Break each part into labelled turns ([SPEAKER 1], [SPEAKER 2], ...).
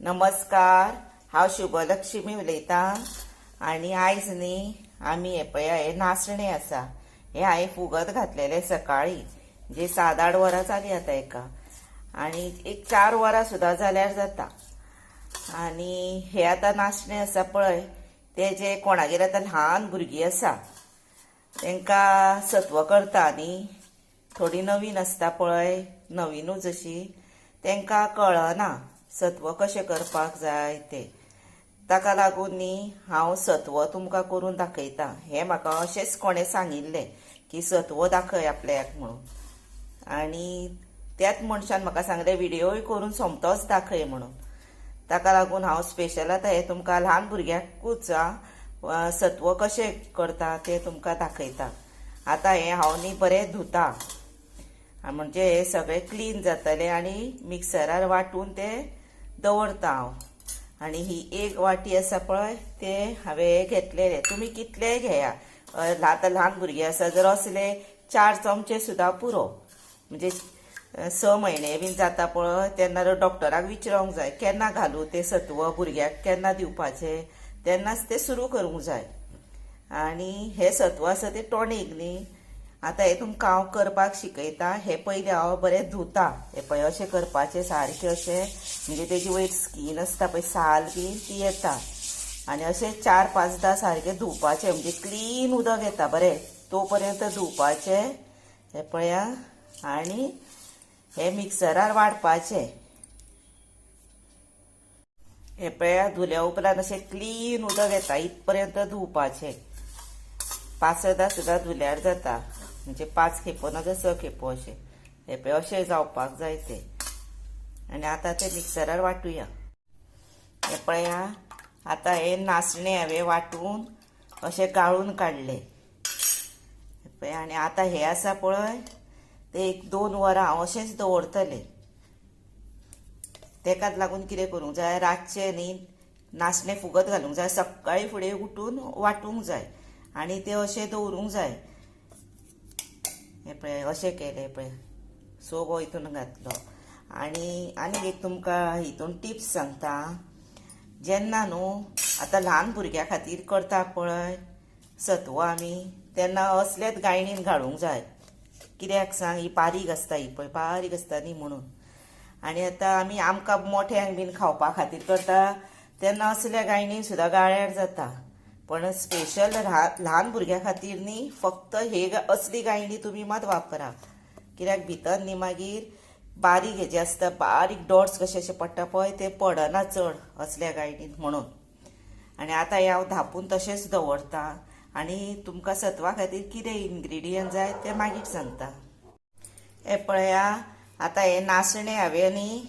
[SPEAKER 1] नमस्कार, हांव शुभलक्ष्मी उलयतां. आनी आयज न्ही आमी हे पळय हे नासणें आसा, हे हांवें फुगत घातलेलें सकाळीं, म्हणजे 7-8 वरां जालीं आतां एका, आनी एक 4 वरां सुद्दां जाल्यार जाता. आनी हे आतां नासणें आसा पळय, ते जे कोणागेर आतां ल्हान भुरगीं आसा तांकां सत्व करता न्ही, थोडी नवीन आसता पळय, नवीनूच अशी, तांकां कळना सत्व कशें करपाक जाय तें. ताका लागून न्ही हांव सत्व तुमकां करून दाखयता. हें म्हाका अशेंच कोणें सांगिल्लें की सत्व दाखय आपल्याक म्हणून, आनी त्याच मनशान म्हाका सांगलें व्हिडियोय करून सोमतोच दाखय म्हणून. ताका लागून हांव स्पेशल आतां हें तुमकां ल्हान भुरग्यांकूच सत्व कशें करता तें तुमकां दाखयता. आतां हें हांव न्ही बरें धुता, म्हणजे हे सगळें क्लीन जातलें आनी मिक्सरार वांटून तें दवरता हांव. आनी ही एक वाटी आसा पळय, ते हांवें घेतलेले, तुमी कितलेय घेया, आतां ल्हान भुरगीं आसा जर असले 4 चमचे सुद्दां पुरो. म्हणजे 6 म्हयने बीन जाता पळय तेन्ना डॉक्टराक विचारूंक जाय केन्ना घालूं तें सत्व भुरग्याक, केन्ना दिवपाचें, तेन्नाच तें सुरू करूंक जाय. आनी हें सत्व आसा तें टॉनीक न्ही. आतां हें तुमकां हांव करपाक शिकयता. हें पयलें हांव बरें धुता, हें पळय अशें करपाचें सारकें अशें, म्हणजे तेजी वयर स्कीन आसता पळय साल बीन ती येता. आनी अशें 4-5 सारकें धुवपाचें, म्हणजे क्लीन उदक येता बरें, तो पर्यंत धुवपाचें. हें पळया, आनी हें मिक्सरार वांटपाचें. हें पळया धुल्या उपरांत अशें क्लीन उदक येता, इतपर्यंत धुवपाचें. 5-6 सुद्दां धुल्यार जाता, म्हणजे 5 खेपो ना जाल्यार 6 खेपो अशें. हें पळय अशें जावपाक जाय तें. आनी आतां तें मिक्सरार वांटुया. हें पळया आतां हें नासणें हांवें वांटून अशें गाळून काडलें. हें पळय, आनी आतां हें आसा पळय तें 1-2 वरां हांव अशेंच दवरतलें. तेकाच लागून कितें करूंक जाय, रातचें न्ही नासणें फुगत घालूंक जाय, सकाळीं फुडें उठून वांटूंक जाय आनी तें अशें दवरूंक जाय. हें पळय अशें केलें पळय, सोबो हितून घातलो. आनी आनीक एक तुमकां हितून टिप्स सांगता. जेन्ना न्हू आतां ल्हान भुरग्यां खातीर करता पळय सत्व आमी, तेन्ना असलेच गायणीन घालूंक जाय. कित्याक सांग, ही बारीक आसता, ही पळय बारीक आसता न्ही म्हणून. आनी आतां आमी आमकां मोठ्यांक बीन खावपा खातीर करता तेन्ना असल्या गायणीन सुद्दां गाळ्यार जाता. पण स्पेशल ल्हान भुरग्यां खातीर न्ही फक्त हे असली गायणी तुमी मात वापरा. कित्याक भितर न्ही मागीर बारीक हेजे आसता, बारीक डॉट्स कशे अशे पडटा पळय, ते पडना चड असल्या गायणीन म्हणून. आनी आतां हें हांव धांपून तशेंच दवरता आनी तुमकां सत्वा खातीर कितें इन्ग्रिडियंट जाय तें मागीर सांगता. हें पळया आतां हें नासणें हांवें न्ही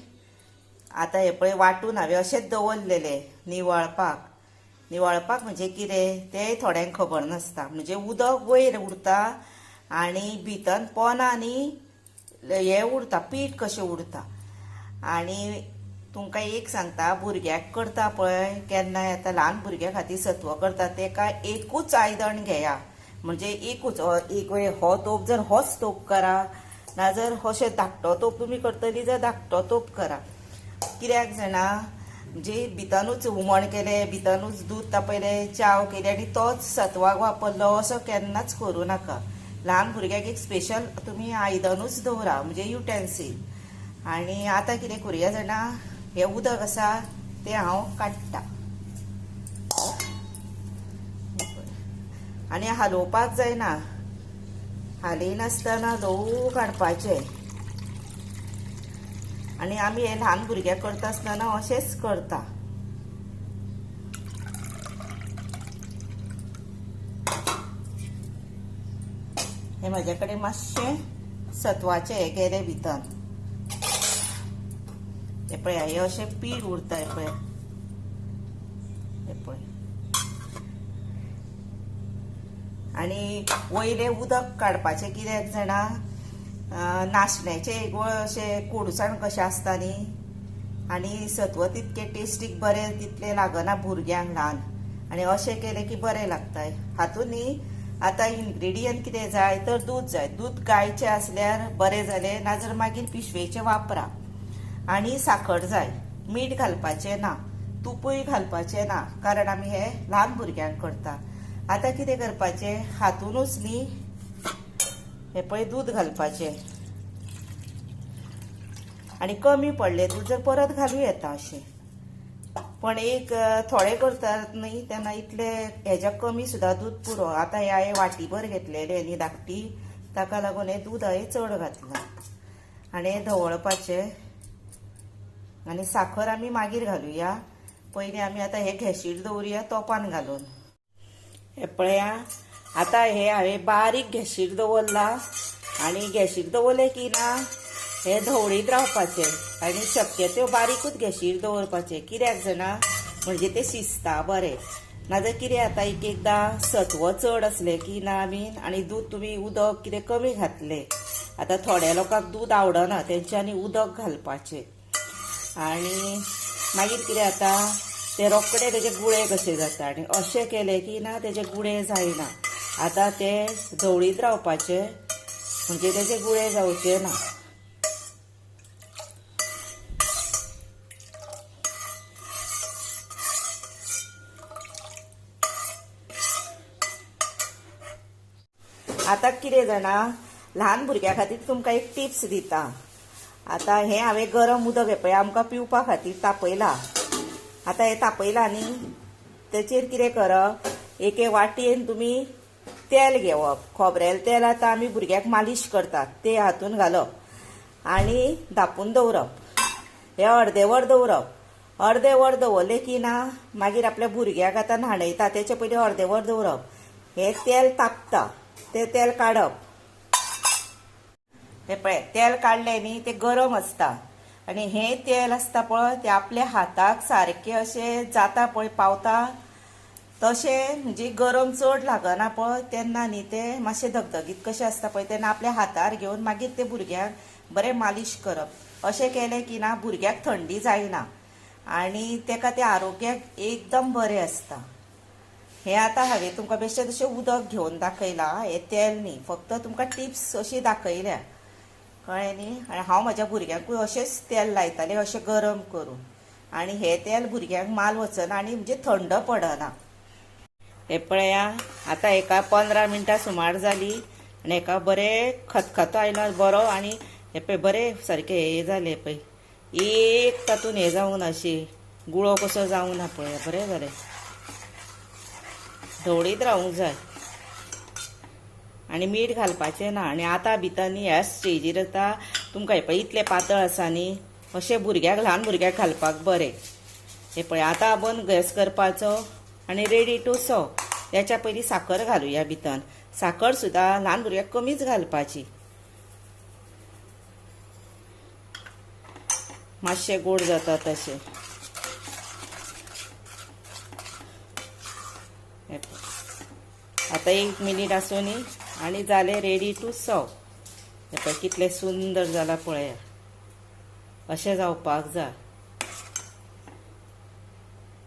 [SPEAKER 1] आतां हें पळय वांटून हांवें अशेंच दवरलेलें निवळपाक. निवळपाक म्हणजे कितें तें थोड्यांक खबर नासता, म्हणजे उदक वयर उरता आनी भितर पोना न्ही हें उरता, पीठ कशें उरता. आनी तुमकां एक सांगता, भुरग्याक करता पळय केन्नाय आतां ल्हान भुरग्यां खातीर सत्व करता तेका एकूच आयदन घेया, म्हणजे एकूच एक वेळ हो तोप जर होच तोप करा, ना जर अशें धाकटो तोप तुमी करतली जर धाकटो तोप करा. कित्याक जाणा, म्हणजे भितनूच हुमण केलें, भितनूच दूद तापयलें, च्याव केली आनी तोच सत्वाक वापरलो असो केन्नाच करूं नाका. ल्हान भुरग्याक एक स्पेशल तुमी आयदनूच दवरा, म्हणजे युटेन्सील. आनी आतां कितें करुया जाणा, हें उदक आसा तें हांव काडटा आनी हालोवपाक जायना, हालयनासतना ल्हवू काडपाचें. आनी आमी हें ल्हान भुरग्याक करता आसतना अशेंच करता. हें म्हाजे कडेन मातशें सत्वाचें हें गेलें भितर. हें पळया हें अशें पीठ उरता, हें पळय, हें पळय. आनी वयलें उदक काडपाचें कित्याक जाणा, नासण्याचें एक वळ अशें कोडूसाण कशें आसता न्ही, आनी सत्व तितकें टेस्टीक बरें तितलें लागना भुरग्यांक ल्हान, आनी अशें केलें की बरें लागता. हातूंत न्ही आतां इन्ग्रिडियंट कितें जाय तर दूद जाय. दूद गायचें आसल्यार बरें जालें, नाजाल्यार मागीर पिशवेचें वापरा. आनी साखर जाय. मीठ घालपाचें ना, तुपूय घालपाचें ना, कारण आमी हे ल्हान भुरग्यांक करता. आतां कितें करपाचें, हातूनच न्ही हे पळय दूद घालपाचें आनी कमी पडलें दूद जर परत घालूं येता अशें. पण एक थोडे करतात न्ही तेन्ना इतले हेज्या कमी सुद्दां दूद पुरो. आतां हे हांवें वाटीभर घेतलेलें न्ही धाकटी, ताका लागून हें दूद हांवें चड घातलां. आनी हें धवळपाचें आनी साखर आमी मागीर घालुया. पयलीं आमी आतां हे गॅशीर दवरुया तोपान घालून. हे पळया आतां हे हांवें बारीक गॅशीर दवरला आनी गॅशीर दवरलें की ना हे धवळीत रावपाचें आनी शक्यतो बारीकूच गॅशीर दवरपाचें. कित्याक जाणा, म्हणजे ते शिजता बरें. नाजाल्यार कितें जाता, एक एकदां सत्व चड आसलें की ना आमी आनी दूद तुमी उदक कितें कमी घातलें. आतां थोड्या लोकांक दूद आवडना, तेंच्यांनी उदक घालपाचें. आनी मागीर कितें जाता, ते रोखडे तेजे गुळे कशे जाता आनी अशें केलें की ना तेजे गुळे जायना. आतां ते धवळीत रावपाचे म्हणजे तेजे गुळे जावचे ना. आतां कितें जाणा, ल्हान भुरग्यां खातीर तुमकां एक टिप्स दिता. आतां हें हांवें गरम उदक हें पळय आमकां पिवपा खातीर तापयलां. आतां हें तापयलां न्ही, तेचेर कितें करप, एके वाटयेन तुमी तेल घेवप, खोबरेल तेल आतां आमी भुरग्याक मालिश करतात ते हातून घालप आनी धापून दवरप. हें अर्दें वर दवरप. अर्दें वर दवरलें की ना मागीर आपल्या भुरग्याक आतां न्हाणयता तेचे पयलीं अर्दें वर दवरप. हें तेल तापता, तें तेल काडप. हें पळय तेल काडलें न्ही तें गरम आसता आनी हें तेल आसता पळय तें आपल्या हाताक सारकें अशें जाता पळय पावता तशें, म्हणजे गरम चड लागना पळय तेन्ना न्ही तें मातशें धगधगीत कशें आसता पळय तेन्ना आपल्या हातार घेवन मागीर तें भुरग्यांक बरें मालिश करप. अशें केलें की ना भुरग्याक थंडी जायना आनी तेका तें आरोग्याक एकदम बरें आसता. हें आतां हांवें तुमकां बेश्टें तशें उदक घेवन दाखयलां, हें तेल न्ही, फक्त तुमकां टिप्स अशी दाखयल्या, कळ्ळें न्ही. आनी हांव म्हज्या भुरग्यांकूय अशेंच तेल लायतालें अशें गरम करून, आनी हें तेल भुरग्यांक माल वचना आनी म्हणजे थंड पडना. हें पळया आतां एका 15 मिनटां सुमार जाली आनी एका बरें खतखतो आयलो बरो आनी हें पळय बरें सारकें हें जालें पळय, एक तातूंत हें जावंक ना, अशी गुळो कसो जावंक ना पळय, बरें जालें. धवळीत रावूंक जाय आनी मीठ घालपाचें ना. आनी आतां भितर न्ही ह्या स्टेजीर आतां तुमकां हें पळय इतलें पातळ आसा न्ही, अशें भुरग्याक ल्हान भुरग्याक घालपाक बरें. हें पळय आतां बंद गॅस करपाचो आनी रेडी टू सर्व. त्याच्या पयलीं साखर घालुया भितर. साखर सुद्दां ल्हान भुरग्याक कमीच घालपाची, मातशें गोड जाता तशें. आतां 1 मिनीट आसूं न्ही आनी जालें रेडी टू सर्व. हें पळय कितलें सुंदर जालां पळया, अशें जावपाक जाय.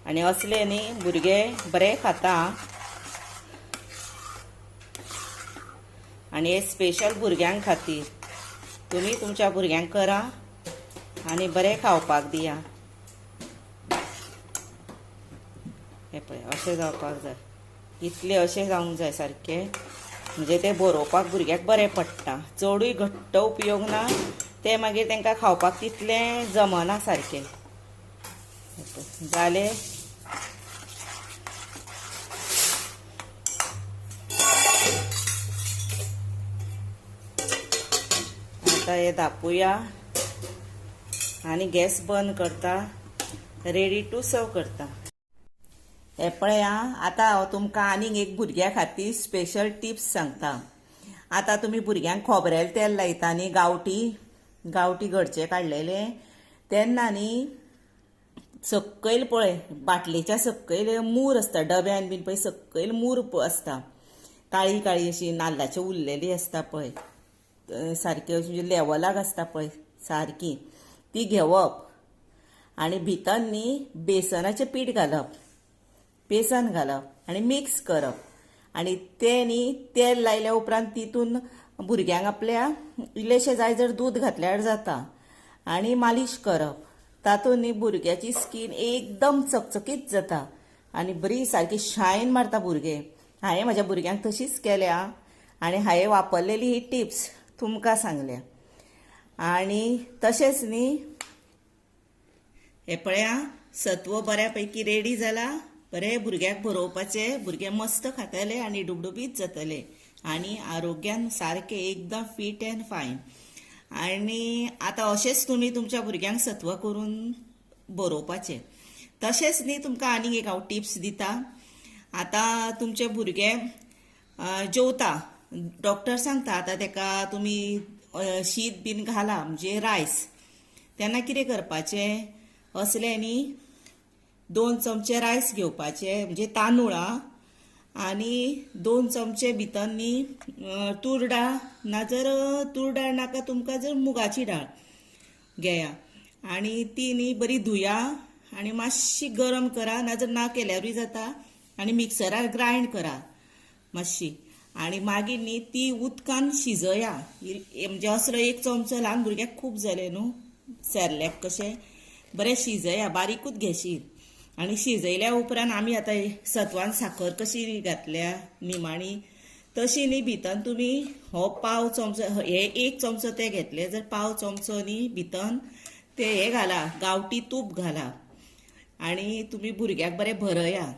[SPEAKER 1] आनी असले न्ही भुरगे बरें खाता आनी हे स्पेशल भुरग्यां खातीर. तुमी तुमच्या भुरग्यांक करा आनी बरें खावपाक दिया. हें पळय अशें जावपाक जाय, इतलें अशें जावंक जाय सारकें, म्हणजे तें बरोवपाक भुरग्याक बरें पडटा. चडूय घट्ट उपयोग ना, तें मागीर तांकां खावपाक तितलें जमना सारकें. जालें. आतां हें धापुया आनी गॅस बंद करता, रेडी टू सर्व करता. हें पळया आतां हांव तुमकां आनीक एक भुरग्यां खातीर स्पेशल टिप्स सांगता. आतां तुमी भुरग्यांक खोबरेल तेल लायता न्ही, गांवठी गांवठी घरचें काडलेलें, तेन्ना न्ही सकयल पळय बाटलेच्या सकयल मूर आसता, डब्यान बीन पळय सकयल मूर आसता, काळी काळी अशी नाल्लाची उरलेली आसता पळय, सारकी अशी लेवलाक आसता पळय सारकी, ती घेवप आनी भितर न्ही बेसनाचें पीठ घालप, बेसन घालप आनी मिक्स करप आनी तें न्ही तेल लायल्या उपरांत तितून भुरग्यांक आपल्या इल्लेशें जाय जर दूद घातल्यार जाता आनी मालिश करप. तातूंत न्ही भुरग्याची स्कीन एकदम चकचकीत जाता आनी बरी सारकी शायन मारता भुरगें. हांवें म्हज्या भुरग्यांक तशीच केल्या आनी हांवें वापरलेली ही टिप्स तुमकां सांगल्या. आनी तशेंच न्ही हे पळया सत्व बऱ्या पैकी रेडी जाला. बरें भुरग्याक भरोवपाचें, भुरगे मस्त खातले आनी डुबडुबीत जातले आनी आरोग्यान सारकें एकदम फीट अँड फायन. आनी आतां अशेंच तुमी तुमच्या भुरग्यांक सत्व करून बरोवपाचें. तशेंच न्ही तुमकां आनीक एक हांव टिप्स दिता. आतां तुमचे भुरगे जेवता, डॉक्टर सांगता आतां तेका तुमी शीत बीन घाला म्हणजे रायस, तेन्ना कितें करपाचें असलें न्ही 2 चमचे रायस घेवपाचे म्हणजे तांदूळ आनी 2 चमचे भितर न्ही तूर डाळ, ना जर तूर डाळ नाका तुमकां जर मुगाची डाळ घेया आनी ती न्ही बरी धुया आनी मातशी गरम करा, ना जर ना केल्यारूय जाता, आनी मिक्सरार ग्रायंड करा मातशी आनी मागीर न्ही ती उदकान शिजया. म्हणजे असलो 1 चमचो ल्हान भुरग्याक खूब जालें न्हू सेरलॅक कशें बरें शिजया, बारीकूच घेशीत. आनी शिजयल्या उपरांत आमी आतां सत्वान साखर कशी घातल्या निमाणी तशी न्ही भितर तुमी हो पाव चमचो, हे 1 चमचो ते घेतले जर पाव चमचो न्ही भितर ते हे घाला, गांवठी तूप घाला आनी तुमी भुरग्याक बरें भरया.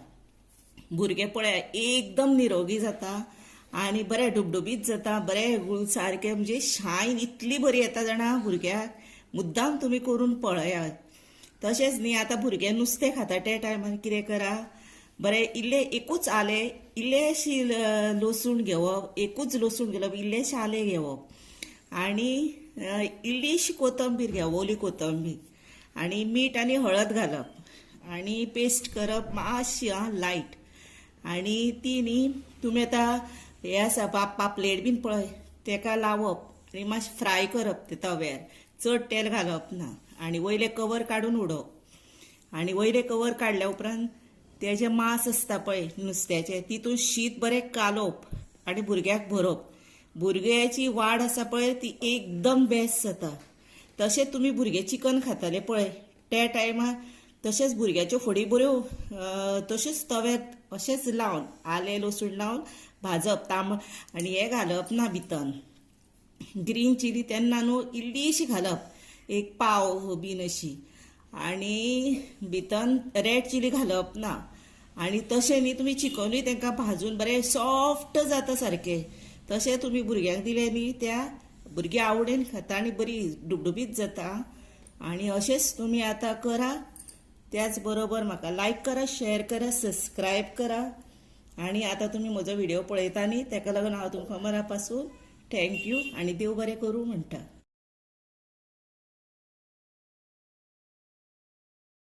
[SPEAKER 1] भुरगे पळया एकदम निरोगी जाता आनी बरें डुबडुबीत जाता, बरें सारकें म्हणजे शायन इतली बरी येता जाणा भुरग्याक. मुद्दाम तुमी करून पळयात. तशेंच न्ही आतां भुरगे नुस्तें खाता त्या टायमार कितें करा, बरें इल्लें एकूच आलें, इल्लेंशी लसूण घेवप, एकूच लसूण घेवप, इल्लेंशें आलें घेवप आनी इल्लीशी कोथंबीर घेवप, ओली कोथंबीर, आनी मीठ आनी हळद घालप आनी पेस्ट करप मातशी लायट. आनी ती न्ही तुमी आतां हे आसा पापलेट बीन पळय तेका लावप आनी मातशें फ्राय करप ते तव्यार, चड तेल घालप ना, आनी वयलें कवर काडून उडोवप. आनी वयलें कवर काडल्या उपरांत तेजें मांस आसता पळय नुस्त्याचें तितून शीत बरें कालोवप आनी भुरग्याक भरोवप. भुरग्याची वाड आसा पळय ती एकदम बेस्ट जाता. तशें तुमी भुरगे चिकन खाताले पळय त्या टायमार तशेंच भुरग्याच्यो फडी बऱ्यो तश्योच तव्यार अशेंच लावन आलें लसूण लावन भाजप, तांबड आनी हें घालप ना भितर ग्रीन चिली तेन्ना न्हू इल्लीशी घालप, 1 पाव बीन अशी, आनी भितर रेड चिली घालप ना. आनी तशें न्ही तुमी चिकनूय तांकां भाजून बरें सॉफ्ट जाता सारकें, तशें तुमी भुरग्यांक दिलें न्ही त्या भुरगीं आवडीन खाता आनी बरी डुबडुबीत जाता. आनी अशेंच तुमी आतां करा. त्याच बरोबर म्हाका लायक करा, शेअर करा, सबस्क्रायब करा. आनी आतां तुमी म्हजो व्हिडिओ पळयता न्ही तेका लागून हांव तुमकां मना पासून thank you आनी देव बरें करूं म्हणटा.